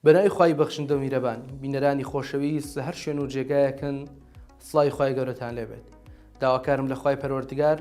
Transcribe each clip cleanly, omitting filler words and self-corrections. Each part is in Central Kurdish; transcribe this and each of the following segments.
بەناوی خوای بەخشندە و میرەبان بینەرانی خۆشەویست لە هەر شوێن و جێگایەکن سڵاوی خوای گەورەتان لێبێت داواکارم لە خوای پەروەردگار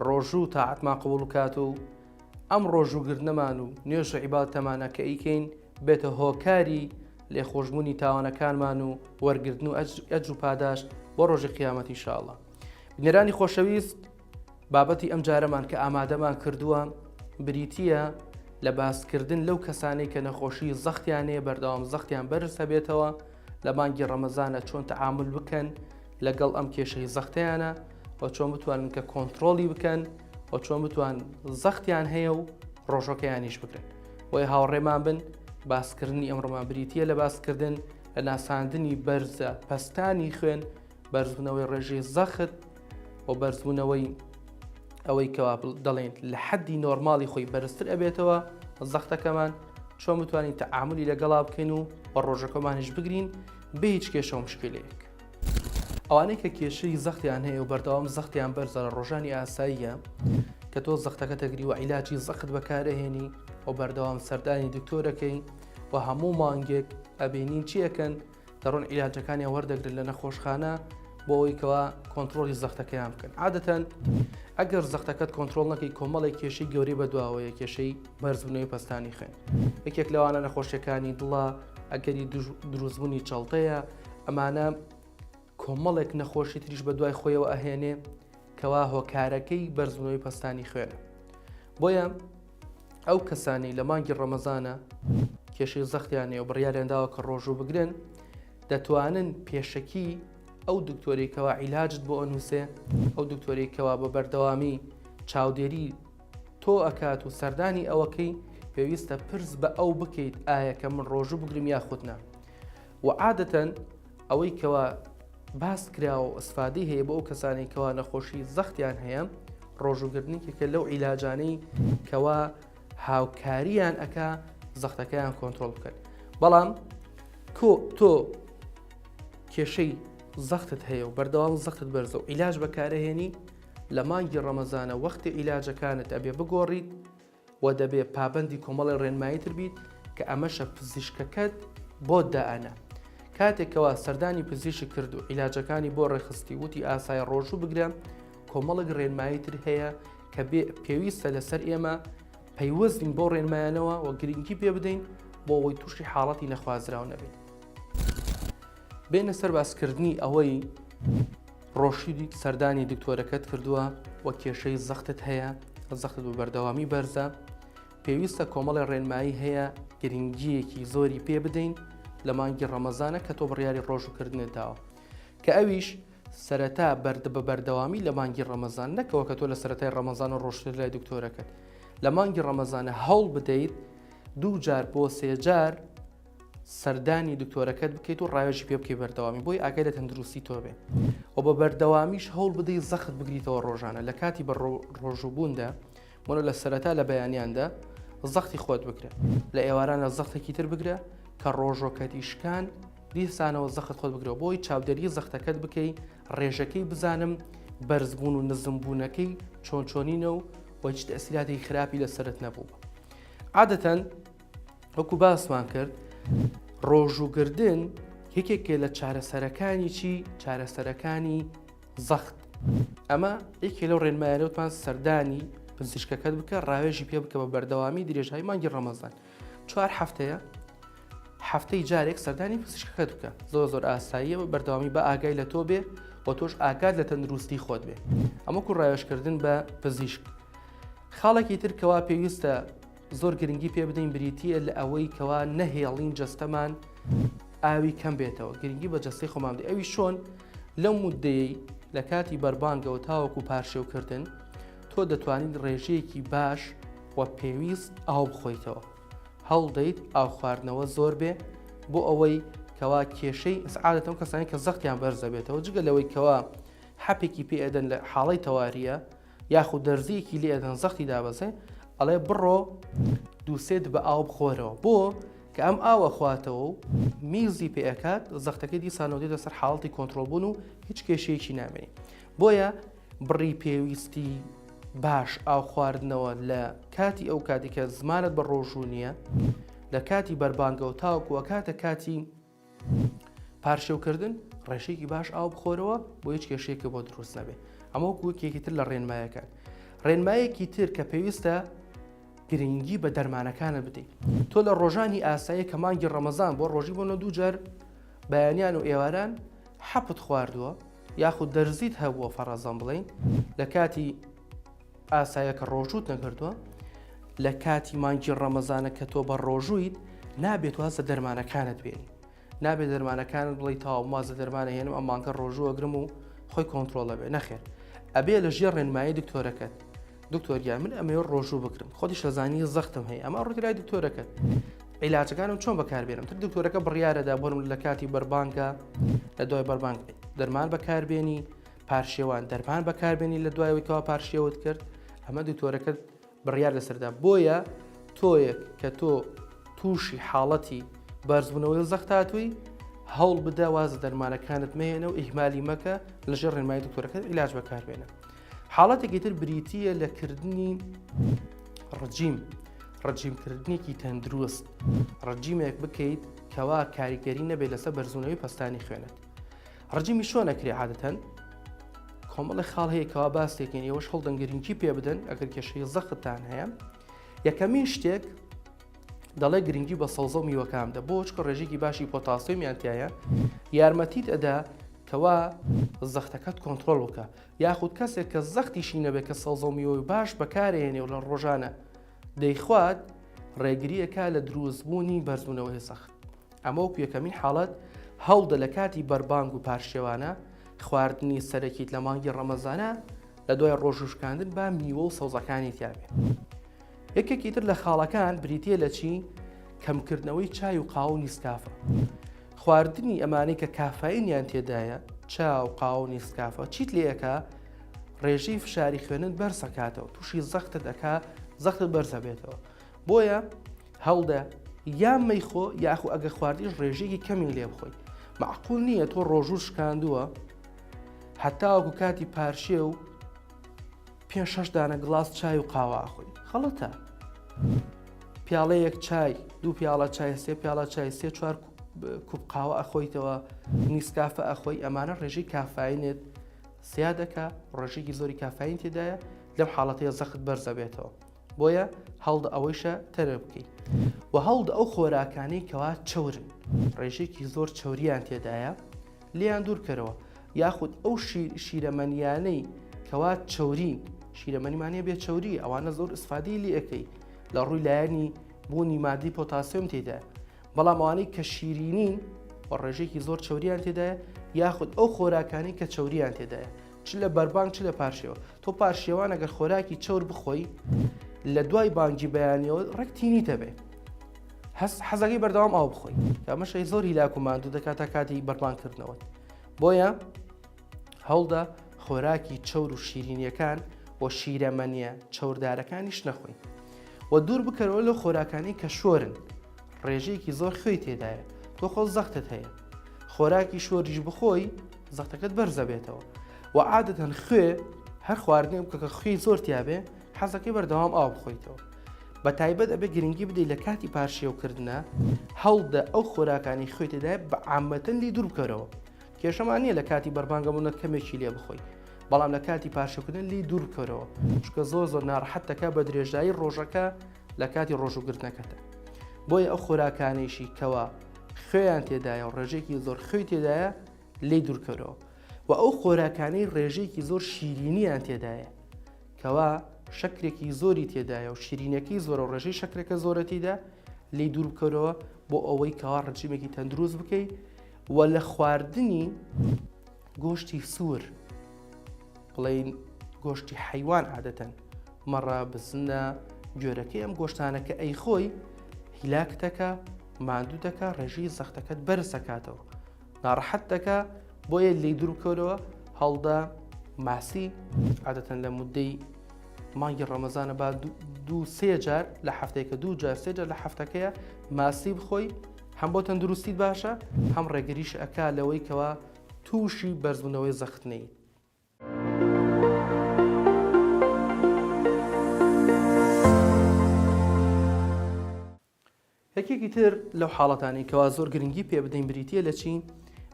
ڕۆژوو و تاعەتمان قبوڵ بکات و ئەم ڕۆژوو گرتنەمان و نوێژ و عیبادەتەمانە کە ئەیکەین بێتە هۆکاری لێخۆشبوونی تاوانەکانمان و وەرگرتن و ئەجر و پاداشت بۆ ڕۆژی قیامەت ئینشاءاللە بینەرانی خۆشەویست بابەتی ئەم جارەمان کە ئامادەمان کردووە بریتییە لە باسکردن لەو کەسانەی کە نەخۆشی زەختیان هەیە بەردەوام زەختیان بەرز هەبێتەوە لە مانگی ڕەمەزانە چۆن تەعامل بکەن لەگەڵ ئەم کێشەی زەختیانە و چۆن بتوانن کە کۆنتترۆلی بکەن و چۆن بتوان زەختیان هەیە و ڕۆژەکەیانیش بگرن بۆیە هاوڕێمان بن باسکردنی ئەمڕۆمان بریتە لە باسکردن لە ناساندنی بەرزە پەستانی خوێن بەرزبوونەوەی ڕێژەی زەخت و بەرزبوونەوەی ئەوەی کەوا دەڵێن لە حەدی نۆرماڵی خۆی بەرزتر ئەبێتەوە زەختەکەمان چۆن بتوانین تەعاملی لەگەڵا بکەین و بە ڕۆژەکەمانیش بگرین بێ هیچ کێشە و مشکلەیەک. ئەوانەی کە کێشەی زەختیان هەیە و بەردەوام زەختیان بەرزە لە ڕۆژانی ئاساییە کە تۆ زەختەکە دەگری و عیلاجی زەخت بەکارەهێنی و بەردەوام سەردانی دکتۆرەکەی و هەموو مانگێک ئەبینین چیەکەن دەڕۆن عیلاجەکانیان وەردەگرن لە نەخۆشخانە بۆ ئەوەی کەوا کۆنترۆڵی زەختەکەیان بکەن عادەتەن ئەگەر زەختەکەت کۆنترۆڵ نەکەی کۆمەڵێک کێشەی گەورەی بەدواوەیە کێشەی بەرزبوونەوەی پەستانی خوێن یەکێک لەوانە نەخۆشیەکانی دڵە ئەگەری دروستبوونی جەڵتەیە ئەمانە کۆمەڵێک نەخۆشی تریش بە دوای خۆیەوە ئەهێنێ کەوا هۆکارەکەی بەرزبوونەوەی پەستانی خوێنە بۆیە ئەو کەسانەی لە مانگی ڕەمەزانە کێشەی زەختیان هەیە و بڕیاریان داوە کە ڕۆژوو بگرن دەتوانن پێشەکی ئەو دکتۆری کەوا عیلاجت بۆ ئەنووسێ ئەو دکتۆری کەوا بە بەردەوامی چاودێری تۆ ئەکات و سەردانی ئەوەکەی پێویستە پرس بە ئەو بکەیت ئایا کە من ڕۆژوو بگرم یاخود نا و عادەتەن ئەوەی کەوا باس کراوە و ئیسفادەی هەیە بۆ ئەو کەسانەی کەوا نەخۆشی زەختیان هەیە ڕۆژووگرتن یەکێکە لەو عیلاجانەی کەوا هاوکاریان ئەکا زەختەکەیان کۆنترۆڵ بکەن بەڵام کۆ تۆ کێشەی زەختت هەیە و بەردەوام زەختت بەرزە و عیلاج بەکارەهێنی لە مانگی ڕەمەزانە وەختی عیلاجەکانت ئەبێ بگۆڕیت و دەبێ پابەندی کۆمەڵی ڕێنمایی تر بیت کە ئەمەشە پزیشکەکەت بۆت دائەنا. کاتێک کەوا سەردانی پزیشک کرد و عیلاجەکانی بۆ ڕێکخستی وتی ئاسایە ڕۆژوو بگرە، کۆمەڵێک ڕێنمایی تر هەیە کە بێ پێویستە لەسەر ئێمە پەیوەست بین بەو ڕێنمایانەوە و گرنگی پێ بدەین بۆ ئەوەی تووشی حاڵەتی نەخوازراو نەبین. بێنە سەر باسکردنی ئەوەی ڕۆشی سەردانی دکتۆرەکەت کردووە و کێشەی زەختت هەیە، زەختت بە بەردەوامی بەرزە، پێویستە کۆمەڵی ڕێنمایی هەیە گرنگیەکی زۆری پێ بدەین لە مانگی ڕەمەزانە کە تۆ بڕیاری ڕۆژووکردنت داوە کە ئەویش سەرەتا بەرد بە بەردەوامی لە مانگی ڕەمەزان نەکەوە کە تۆ لە سەرەتای ڕەمەزانە ڕۆشتر لای دکتۆرەکەت لە مانگی ڕەمەزانە هەوڵ بدەیت دوو جار بۆ سێجار سەردانی دکتۆرەکەت بکەیت و ڕاوێژی پێ بکەی بەردەوامی بۆی ئاگای لە تەندروستی تۆ بێ و بە بەردەوامیش هەوڵ بدەی زەخت بگریتەوە ڕۆژانە لە کاتی بە ڕۆژووبووندا بۆنە لە سەرەتا لە بەیانیاندا زەختی خۆت بگرە لە ئێواران لە زەختێکی تر بگرە کە ڕۆژۆکەتی شکان دیسانەوە زەخت خۆت بگرەوە بۆی چاودێری زەختەکەت بکەی ڕێژەکەی بزانم بەرزبوون و نزمبوونەکەی چۆن چۆنینە و وەچ تەسیراتێکی خراپی لەسەرت نەبوو عادەتەن وەکو باسمان کرد ڕۆژووگردن یەکێکێ لە چارەسەرەکانی چی چارەسەرەکانی زەخت ئەمە یەکێ لەو ڕێنمایانەوتمان سەردانی پزیشکەکەت بکە ڕاوێژی پێ بکە بە بەردەوامی درێژایی مانگی ڕەمەزان چوار هەفتەیە هەفتەی جارێک سەردانی پزیشکەکەت بکە زۆر زۆر ئاساییە بە بەردەوامی بە ئاگای لە تۆ بێ و تۆش ئاگات لە تەندروستی خۆت بێ ئەمەکو ڕاوێژکردن بە پزیشک خاڵێکی تر کەوا پێویستە زۆر گرنگی پێ بدەین بریتییە لە ئەوەی کەوا نەهێڵین جەستەمان ئاوی کەم بێتەوە گرنگی بە جەستەی خۆمان بدەین ئەوی چۆن لەو مدەیەی لە کاتی بەربانگەوە تاوەکو پارشێوکردن تۆ دەتوانیت ڕێژەیەکی باش و پێویست ئاو بخۆیتەوە هەوڵدەیت ئاو خواردنەوە زۆر بێ بۆ ئەوەی کەوا کێشەی عادەتەن کەسانی کە زەختیان بەرز دەبێتەوە جگە لەوەی کەوا حەپێکی پێ ئەدەن لە حاڵی تەواریە یاخود دەرزیەکی لێ ئەدەن زەختی دابەزێ ئەڵێ بڕۆ دووسێ دبە ئاو بخۆرەوە بۆ کە ئەم ئاوە خواتەوە و میزی پێ ئەکات زەختەکەی دیسانەوە دێتە سەر حاڵەتی کۆنترۆڵ بوون و هیچ کێشەیەکی نامێنی بۆیە بڕی پێویستی باش ئاو خواردنەوە لە کاتی ئەو کاتی کە زمانت بە ڕۆژوو نییە. لە کاتی بەربانگەوە تاوەکو ئەکاتە کاتی پارشێوکردن ڕێژەیەکی باش ئاو بخۆرەوە بۆ هیچ کێشەیەکە بۆ دروست نەبێ ئەمە وەکو یەکێکی تر لە ڕێنمایەکان ڕێنمایەکی تر کە پێویستە گرنگی بە دەرمانەکانە بدەیت تۆ لە ڕۆژانی ئاسایی کە مانگی ڕەمەزان بۆ ڕۆژی بۆ نە دوو جار بەیانیان و ئێواران حەپت خواردووە یاخود دەرزیت هەبووە فەڕەزەن بڵین لە کاتی ئاسایە کە ڕۆژووت نەکردووە لە کاتی مانگی ڕەمەزانە کە تۆ بە ڕۆژوویت نابێت واز لە دەرمانەکانت بێنی نابێت دەرمانەکانت بڵێ تاو واز لە دەرمانە هێنم ئەم مانگە ڕۆژوو ئەگرم و خۆی کۆنتترۆڵ ئەبێ نەخێر ئەبێ لە ژێر ڕێنمایی دکتۆرەکەت دکتۆر گیان من ئەمەوێت ڕۆژوو بگرم خۆتیش ئەزانی زەختم هەیە ئەمە ڕووی لای دکتۆرەکەت عیلاجەکانم چۆن بەکاربێنم تر دکتۆرەکە بڕیارەدا بۆم لە کاتی بەربانگە لە دوای بەربانگ دەرمان بەکاربێنی پارشێوان دەرمان بەکاربێنی لە دوایەوەی کەوا پارشێوت کرد ئەمە دکتۆرەکەت بڕیار لەسەردا بۆیە تۆیەک کە تۆ تووشی حاڵەتی بەرزبوونەوەی زەخت هاتووی هەوڵ بدە واز دەرمانەکانت مەهێنە و ئیهمالی مەکە لەژێر ڕێنمایی دکتۆرەکەت عیلاج بەکاربێنە حاڵەتێکی تر بریتییە لە کردنی ڕجیم ڕجیمکردنێکی تەندروست ڕجیمێک بکەیت کەوا کاریگەری نەبێت لەسەر بەرزبوونەوەی پەستانی خوێنت ڕجیمی چۆن ئەکرێ عادەتەن کۆمەڵی خاڵ هەیە کەوا باستێکین ئێوەش هەڵدەن گرنگی پێ بدەن ئەگەر کێشەی زەختتان هەیە یەکەمین شتێک دەڵێ گرنگی بە سەوزە و میوەکان بدە بۆ چکە ڕێژێکی باشی پۆتاسیۆمیان تایە یارمەتیت ئەدا کەوا زەختەکەت کۆنتترۆل بکە یاخود کەسێک کە زەختیشی نەبێت کە سەوزە و میوەی باش بەکارێنێ و لە ڕۆژانە دەیخوات ڕێگریەکە لە دروستبوونی بەرزبوونەوەی زەخت ئەمە وەکو یەکەمین حاڵەت، هەوڵدە لە کاتی بەربانگ و پارشێوانە خواردنی سەرەکیت لە مانگی ڕەمەزانە لە دوای ڕۆژوو شکاندن با میوە و سەوزەکانی تیابێ. یەکێکی تر لە خاڵەکان بریتییە لە چی؟ کەمکردنەوەی چای و قاوە و نیسکافە. خواردنی ئەمانەی کە کافاینیان تێدایە، چا و قاوە و نیسکافە، چیت لێ ئەکا؟ ڕێژەی فشاری خوێنت بەرز ئەکاتەوە، تووشی زەختت ئەکا، زەختت بەرز ئەبێتەوە. بۆیە هەوڵدە یان مەیخۆ یاخو ئەگە خواردیش ڕێژەیەکی کەمی لێ بخۆی معقول نییە تۆ ڕۆژوو شکاندووە هەتاوەکو کاتی پارشێ و پێ شەش دانە گڵاس چای و قاوە ئەخۆی خەڵەتە پیاڵەیەک چای دوو پیاڵە چای سێ پیاڵە چای سێ چوار کوپ قاوە ئەخۆیتەوە نیسکافە ئەخۆی ئەمانە ڕێژەی کافاینێت سیا دەکا ڕێژێکی زۆری کافاین تێدایە لەم حاڵەتەیە زەخت بەرزەبێتەوە بۆیە هەوڵدە ئەوەیشە تەرک بکەی و هەوڵدە ئەو خۆراکانەی کەوا چەورن ڕێژەیەکی زۆر چەوریان تێدایە لێیان دوورکەرەوە یاخود ئەو شیرەمەنیانەی کەوا چەورین شیرەمەنیمانە بێ چەوری ئەوانە زۆر ئیسفادەی لێ ئەەکەی لە ڕووی لایەنی بوونی مادی پۆتاسیۆم تێدا بەڵام ئەوانەی کە شیرینین و ڕێژێکی زۆر چەوریان تێدایە یاخود ئەو خۆراکانی کە چەوریان تێدایە چ لە بەربانگ چ لە پارشێوە تۆ پارشێوان ئەگەر خۆراکی چەور بخۆی لە دوای بانگی بەیانیەوە ڕێک تینی دەبێ هەست حەزەکەی بەردەوام ئاو بخۆی ئەمەشەی زۆر هیلاک و ماندوو دەکات تا کاتی بەربانگ کردنەوە بۆیە هەوڵدە خۆراکی چەور و شیرینیەکان و شیرەمەنیە چەوردارەکانیش نەخۆی و دوور بکەرەوە لەو خۆراکانی کە شۆرن ڕێژەیەکی زۆر خوێی تێدایە تۆ خۆ زەختت هەیە خۆراکی شۆریش بخۆی زەختەکەت بەرزەبێتەوە و عادەتەن خوێ هەر خواردنێ بکە کە خوێی زۆر تیاابێ حەزەکەی بەردەوام ئاو بخۆیتەوە بە تایبەت ئەبێ گرنگی بدەیت لە کاتی پارشێوکردە هەوڵدە ئەو خۆراکانی خوێی تێدایە بە عامەتەن لی دوور بکەرەوە کێشەمان نییە لە کاتی بەربانگەمونە کەمێکی لێ بخۆی بەڵام لە کاتی پارشێوکردن لی دوور بکەرەوە چونکە زۆر زۆر ناڕەحەت دەکات بە درێژایی ڕۆژەکە لە کاتی ڕۆژووگرتنەکەتە بۆیە ئەو خۆراکانەیشی کەوا خوێیان تێدایە و ڕێژەیەکی زۆر خوێی تێدایە لێی دوورکەرەوە و ئەو خۆراکانەی ڕێژەیەکی زۆر شیرینیان تێدایە کەوا شەکرێکی زۆری تێدایە و شیرینەکەی زۆرە و ڕێژەی شەکرەکە زۆرە تێدا لێی دوور بکەرەوە بۆ ئەوەی کەوا ڕژیمێکی تەندروست بکەیت و لە خواردنی گۆشتی سوور بڵین گۆشتی حەیوان عادەتەن مەڕە بزنە گوێرەکەی ئەم گۆشتانە کە ئەیخۆی هیلاک دەکا ماندوو دەکا ڕێژەی زەختەکەت بەرز دەکاتەوە ناڕەحەت دەکا بۆیە لێی دوور بکەورەوە هەڵدە ماسی عادەتەن لە مدەی مانگی ڕەمەزانە با دوو سێ جار لە هەفتەیەکە دوو جار سێ جار لە هەفتەکەیە ماسی بخۆی هەم بۆ تەندروستیت باشە هەم ڕێگریش ئەکا لەوەی کەوا تووشی بەرزبوونەوەی زەخت نەیت. یەکێکی تر لەو حاڵەتانەی کەوا زۆر گرنگی پێ بدەین بریتییە لە چی؟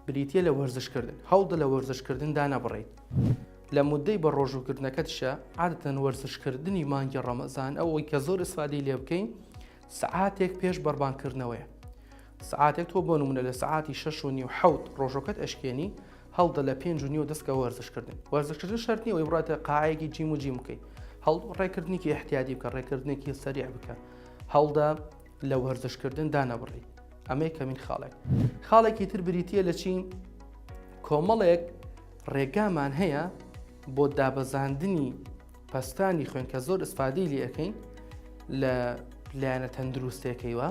بریتییە لە وەرزشکردن. هەوڵدە لە وەرزشکردن دانەبڕیت. لە مودەی بە ڕۆژووکردنەکەتیشا عادەتەن وەرزشکردنی مانگی ڕەمەزان ئەوەی کە زۆر ئیسفادەی لێ بکەین سەعاتێک پێش بەربانگکردنەوەیە. سەعاتێک تۆ بۆ نمونە لە سەعاتی شەش و نیو حەوت ڕۆژەکەت ئەشکێنی هەڵدە لە پێنج و نیو دەستکە وەرزشکردن. وەرزشکردن شەرت نییە ئەوەی بڕاتە قاعەیەکی جیم و جیم بکەیت. هەڵ ڕێکردنێکی ئیحتیادی بکە، ڕێکردنێکی سەریع بکە. هەوڵدە لە وەرزشکردن دانەبڕی ئەمە یەکەمین خاڵێک خاڵێکی تر بریتە لە چی کۆمەڵێک ڕێگامان هەیە بۆ دابەزاندنی پەستانی خوێن کە زۆر ئیسفادەی لێ ئەەکەین لە لایەنە تەندروستەکەیوە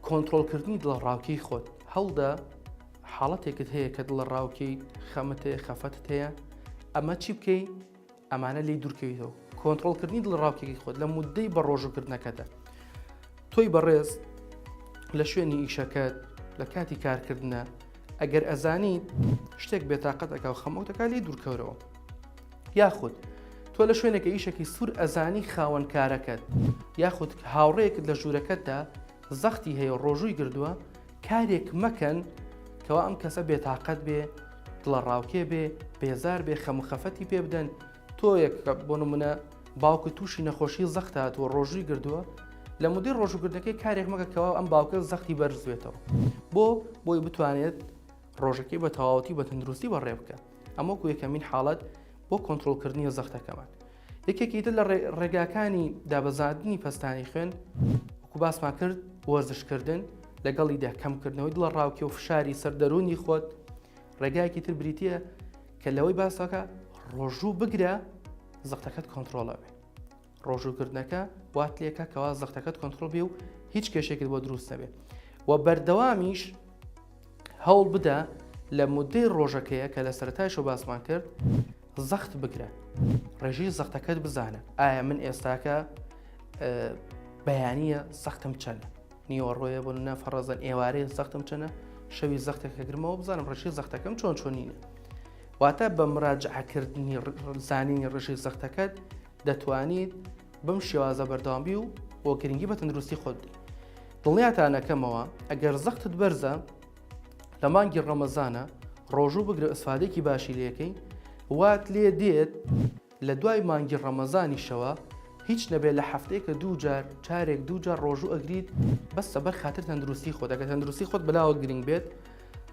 کۆنتترۆلکردنی دڵەڕاوکەی خۆت هەوڵدە حاڵەتێکت هەیە کە دڵە ڕاوکەی خەمت هەیە خەفەتت هەیە ئەمە چی بکەی ئەمانە لێی دوورکەویتەوە کۆنتڕۆڵکردنی دڵەڕاوکێکی خۆت لە مودەی بە ڕۆژووکردنەکەتە تۆی بەڕێز لە شوێنی ئیشەکەت لە کاتی کارکردە ئەگەر ئەزانیت شتێک بێتاقەت ئەکا و خەمەوتەکە لێ دوورکەورەوە یاخود تۆ لە شوێنێکە ئیشێکی سوور ئەزانی خاوەن کارەکەت یاخود هاوڕێکت لە ژوورەکەتدا زەختی هەیە ڕۆژووی گردووە کارێک مەکەن کەوا ئەم کەسە بێتاقەت بێ، دڵەڕاوکێ بێ، بێزار بێ، خەم و خەفەتی پێ بدەن، تۆیەک کە بۆ نمونە باوکت تووشی نەخۆشی زەخت هاتووە ڕۆژووی گردووە، لە مودەی ڕۆژووگرتنەکەی کارێک مەکە کەوا ئەم باوکە زەختی بەرز بێتەوە بۆ بۆی بتوانێت ڕۆژەکەی بە تەواوەتی بە تەندروستی بەڕێ بکە. ئەمە وەکو یەکەمین حاڵەت بۆ کۆنترۆڵکردنی زەختەکەمان. یەکێکی تر لە ڕێگاکانی دابەزاندنی پەستانی خوێن وەکو باسمان کرد وەرزشکردن لەگەڵیدا کەمکردنەوەی دڵە ڕاوکێ و فشاری سەر دەروونی خۆت ڕێگایەکی تر بریتە کە لەوەی باسەکە ڕۆژوو بگرە زەختەکەت کۆنتترۆڵە بێ ڕۆژووکردنەکە وات لێکە کەوا زەختەکەت کۆنتترۆل بێ و هیچ کێشێکت بۆ دروست نەبێ و بەردەوامیش هەوڵ بدە لە مودەی ڕۆژەکەیە کە لە سەرەتایشەوە باسمان کرد زەخت بگرە ڕێژەی زەختەکەت بزانە ئایا من ئێستاکە بەیانیە زەختم چەندە نیوەڕۆیە بۆ نە فەڕەزەن ئێوارەیە زەختم چەنە شەوی زەختێکە گرمەوە بزانم ڕێژەی زەختەکەم چۆن چۆنینە واتە بە مراجعەکردنی زانینی ڕێژەی زەختەکەت دەتوانیت بەم شێوازە بەردەوام بی و بۆ گرنگی بە تەندروستی خۆت بدەیت دڵنیاتانەکەمەوە ئەگەر زەختت بەرزە لە مانگی ڕەمەزانە ڕۆژوو بگرە ئیسفادێکی باشی لەکەی وات لێ دێت لە دوای مانگی ڕەمەزانیشەوە هیچ نەبێت لە هەفتەیەکە دوو جار چارێک دوو جار ڕۆژوو ئەگریت بەس سەبەر خاتر تەندروستی خۆت ئەگەر تەندروستی خۆت بەلاوە گرنگ بێت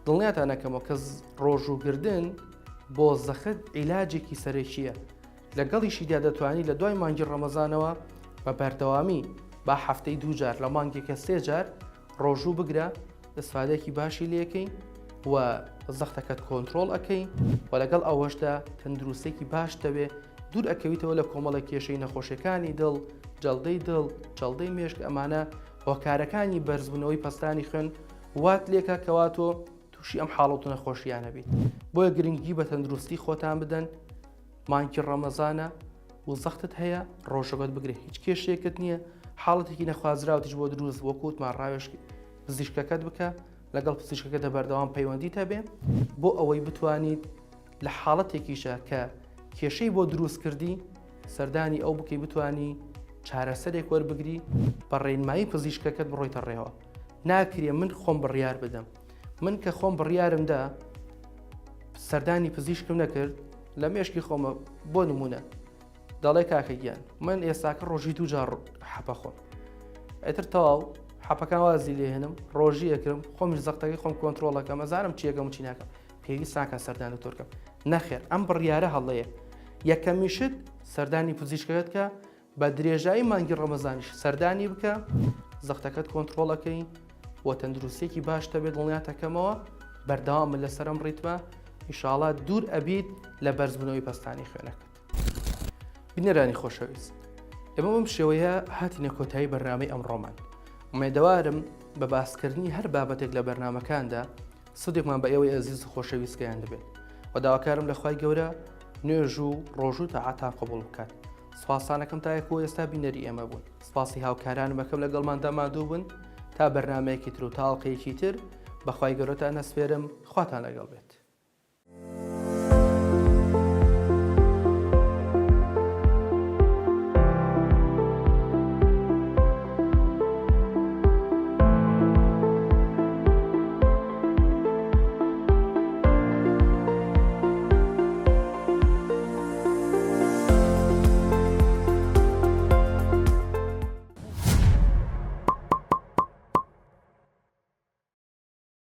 دڵنیاتانەکەمەوە کە ڕۆژووگردن بۆ زەخت عیلاجێکی سەرەکیە لەگەڵیشیدا دەتوانی لە دوای مانگی ڕەمەزانەوە بە بەردەوامی با هەفتەی دوو جار لە مانگێکە سێ جار ڕۆژوو بگرە ئیسفادەیەکی باشی لێکەی و زەختەکەت کۆنترۆڵ ئەەکەی و لەگەڵ ئەوەشدا تەندروستێکی باش دەبێ دوور ئەکەویتەوە لە کۆمەڵێک کێشەی نەخۆشیەکانی دڵ جەڵدەی دڵ جەڵدەی مێشک ئەمانە هۆکارەکانی بەرزبوونەوەی پەستانی خوێن وات لێکە کەوا تۆ تووشی ئەم حاڵەت و نەخۆشیانە بیت بۆیە گرنگی بە تەندروستی خۆتان بدەن مانگی ڕەمەزانە و زەختت هەیە ڕۆژەکەت بگرە هیچ کێشەیەکت نییە حاڵەتێکی نەخوازراوتیش بۆ دروست وەکو وتمان ڕاوێژ پزیشکەکەت بکە لەگەڵ پزیشکەکەتە بەردەوام پەیوەندیت هەبێ بۆ ئەوەی بتوانیت لە حاڵەتێکیشە کە کێشەی بۆ دروست کردی سەردانی ئەو بکەی بتانی چارەسەرێک وەربگری بە ڕێنمایی پزیشکەکەت بڕۆیتە ڕێوە ناکرێ من خۆم بڕیار بدەم من کە خۆم بڕیارمدا سەردانی پزیشکم نەکرد لە مێشکی خۆمە بۆ نمونە دەڵێ کاکە گیان من ئێستاکە ڕۆژی دوو جار حەپە خۆم ئەتر تەواو حەپەکان وازی لێهێنم ڕۆژی ئەکرم خۆمیش زەختەکەی خۆم کۆنتترۆڵەکەم ئەزانم چیەکەم و چی ناکەم پێویست ناکە سەردان دکتۆرکەم نەخێر ئەم بڕیارە هەڵەیە یەکەمیشت سەردانی پزیشکەکەت کە بە درێژایی مانگی ڕەمەزانیش سەردانی بکە زەختەکەت کۆنتترۆڵ ئەکەی و تەندروستێکی باش دەبێت دڵنیاتەکەمەوە بەردەوام من لەسەر ئەم ڕیتمە ئیشاڵا دوور ئەبیت لە بەرزبوونەوەی پەستانی خوێنەکەت. بینەرانی خۆشەویست ئێمە بەم شێوەیە هاتینە کۆتایی بەرنامەی ئەمڕۆمان ئومێدەوارم بە باسکردنی هەر بابەتێک لە بەرنامەکاندا سودێکمان بە ئێوەی ئەزیز و خۆشەویست گەیاندبێت و داواکارم لە خوای گەورە نوێژ و ڕۆژوو تاعەتان قبوڵ بکات سوپاستانەکەم تا یەک و ئێستا بینەری ئێمە بوون سپاسی هاوکارانم ئەکەم لەگەڵماندا ماندوو بوون تا بەرنمەیەکی تر و تاڵقەیەکی تر بەخوای گەورەتان ئەسپێرم خواتان لەگەڵ بێت.